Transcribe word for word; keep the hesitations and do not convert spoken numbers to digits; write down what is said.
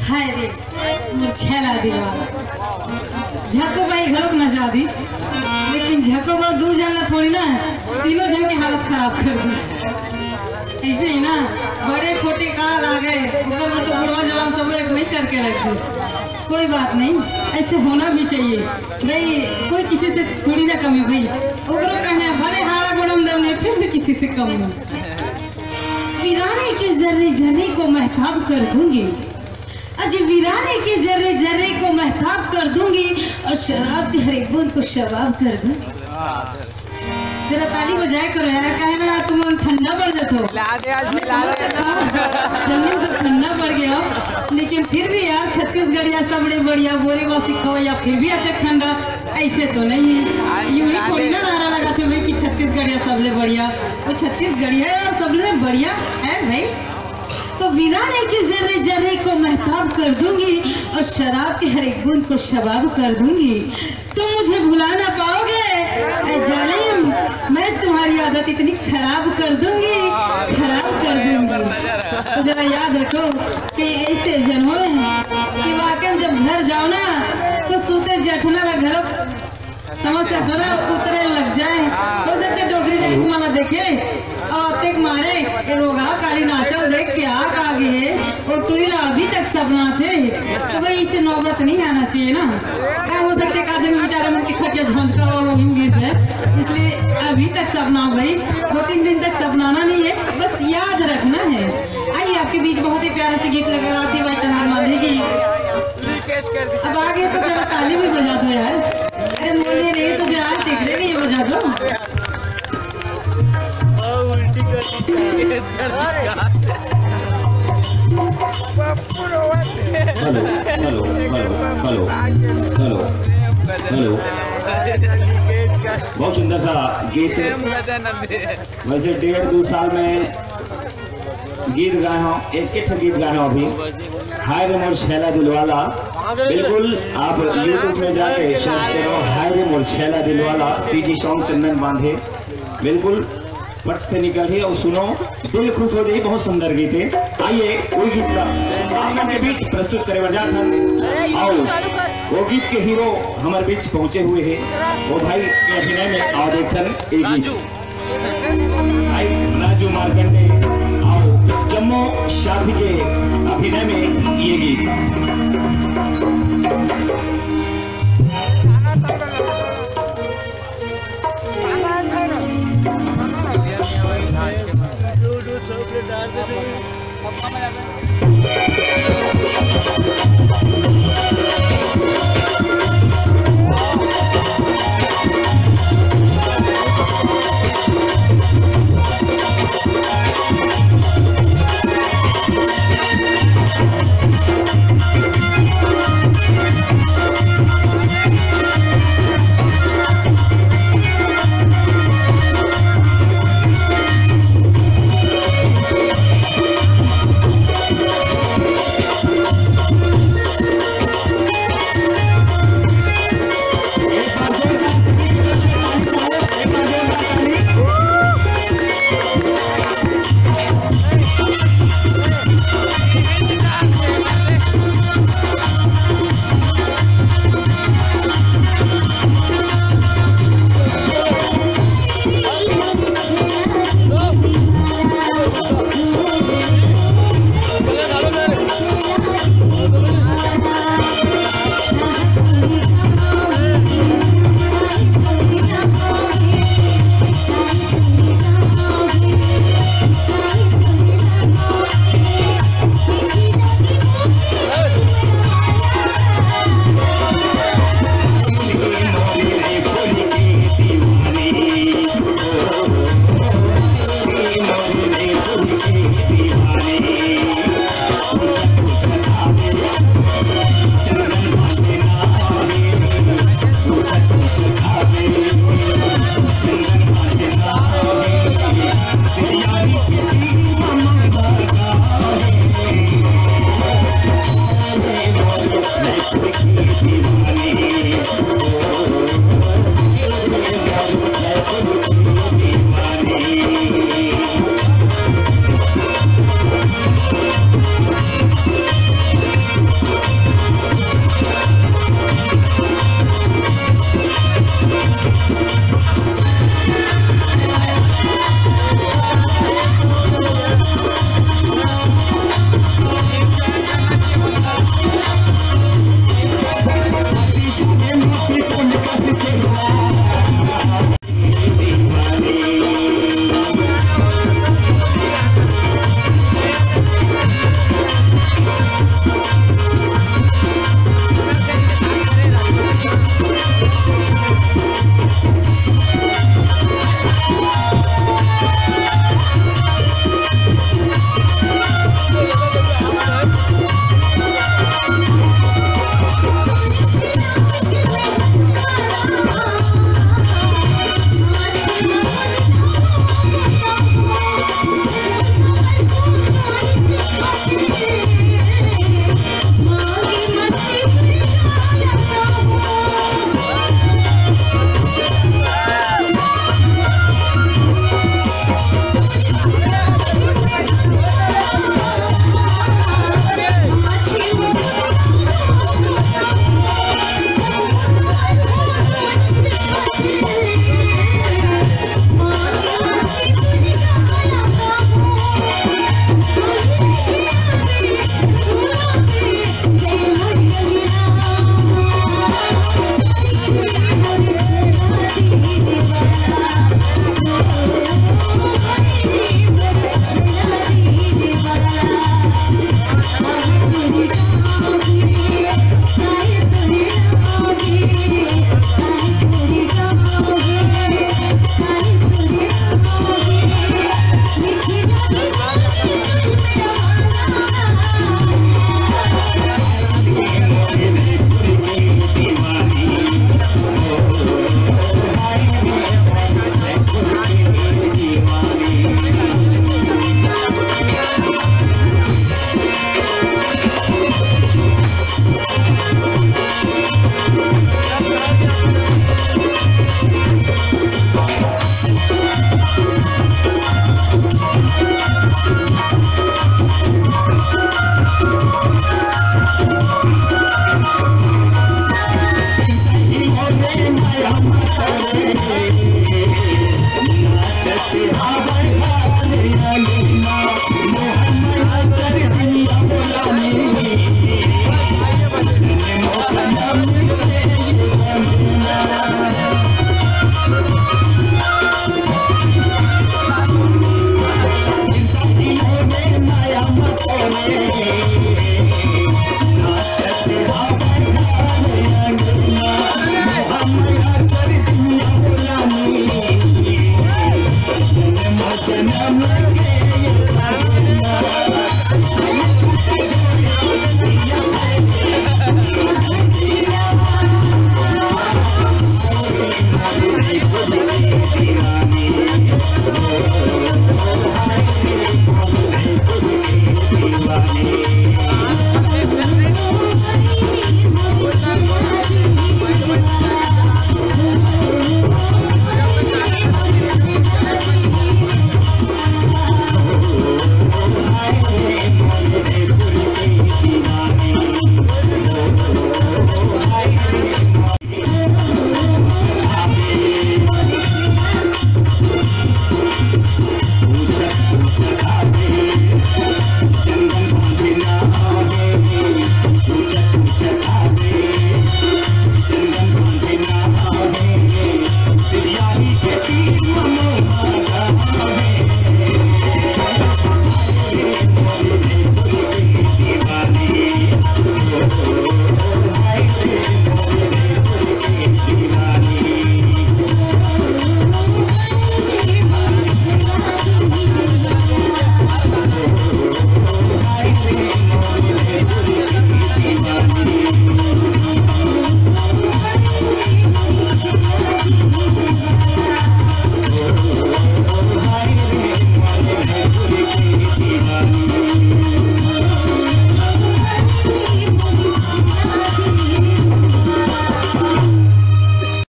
हाय रे, मोर छैला दिलवाला। झको बाई घलोक न जा दी, लेकिन झको बा दू झन ला थोड़ी ना, तीनों झन के हालत खराब कर दी। ऐसे ही ना, बड़े छोटे काल आ गए, ओकर में तो बुढ़वा जवान सब एक नहीं करके रख दी। कोई बात नहीं, ऐसे होना भी चाहिए भाई, कोई किसी से थोड़ी ना कम है भाई। ओकरो कहना है, भले हाड़ा गोड़म दम नहीं, फिर भी किसी से कम नहीं। वीराने के जर्रे जर्रे को महताब कर दूंगी, अजी वीराने के जर्रे जर्रे को महताब कर दूंगी और शराब के हर एक बूंद को शबाब कर दूंगी। जरा ताली बजाए करो यार, काहे ना तुम ठंडा पड़ जाते हो। ला दे आज, ला दे। ठंडी से ठंडा पड़ गया हो, लेकिन फिर भी यार छत्तीसगढ़िया सबले बढ़िया, बोरे बासी खवैया, फिर भी अतक ठंडा, ऐसे तो नहीं। आज यूं ही ला थोड़ी दे। ना नारा लगाते हुए कि छत्तीसगढ़िया सबले बढ़िया, वो छत्तीसगढ़िया है और सबले बढ़िया है भाई। तो वीराने के जर्रे जर्रे को महताब कर दूंगी और शराब के हर एक बूंद को शबाब कर दूंगी। तुम मुझे भुला ना पाओगे, ऐ जालिम, मैं तुम्हारी आदत इतनी खराब कर दूंगी, खराब कर दूंगी। तो जरा याद रखो कि ऐसे जन हो कि वाकई में जब घर जाओ ना, तो सूते जेठना ला घर समस्या थोड़ा उतरे लग जाए। हो सकते डोकरी जाए तुम्हारा देखे और अतेक मारे, ये रोगा काली नाचल देख के आग आ गए है। वो टुरी ला अभी तक सपना थे, तो भाई इसे नौबत नहीं आना चाहिए ना। क्या हो सकते का जन बेचारा मन की खटिया झोंझका हुआ वो भी गिर जाए, इसलिए अभी तक सपना हो भाई, दो तीन दिन तक सपनाना नहीं है, बस याद रखना है। आइए आपके बीच बहुत ही प्यारा सा गीत लगा रहा थी भाई चंदन मांझी जी। अब आ गए तो जरा ताली भी बजा दो यार। अरे मोले नहीं तो जो आज देख रहे नहीं बजा दो। Hello, hello, hello, hello, hello, hello. बहुत सुंदर सा गीत। वैसे डेढ़ दो साल में गीत गाए हो, एक एक गीत गाए हो अभी। हाय रे मोर छैला दिलवाला, बिल्कुल आप YouTube में जाके सर्च करो, हाय रे मोर छैला दिलवाला, सीजी सॉन्ग चंदन मांझी। बिल्कुल पट से निकल ही और सुनो, दिल खुश हो जाए, बहुत सुंदर गीत है। आइए, वही गीत का आप मन के बीच प्रस्तुत करे बर जात हन। आओ, वो गीत के हीरो हमारे बीच पहुंचे हुए हैं, वो भाई के अभिनय में आओ देखन ये गीत। भाई राजू मार्कंडे, आओ जम्मो साथी के अभिनय में ये गीत।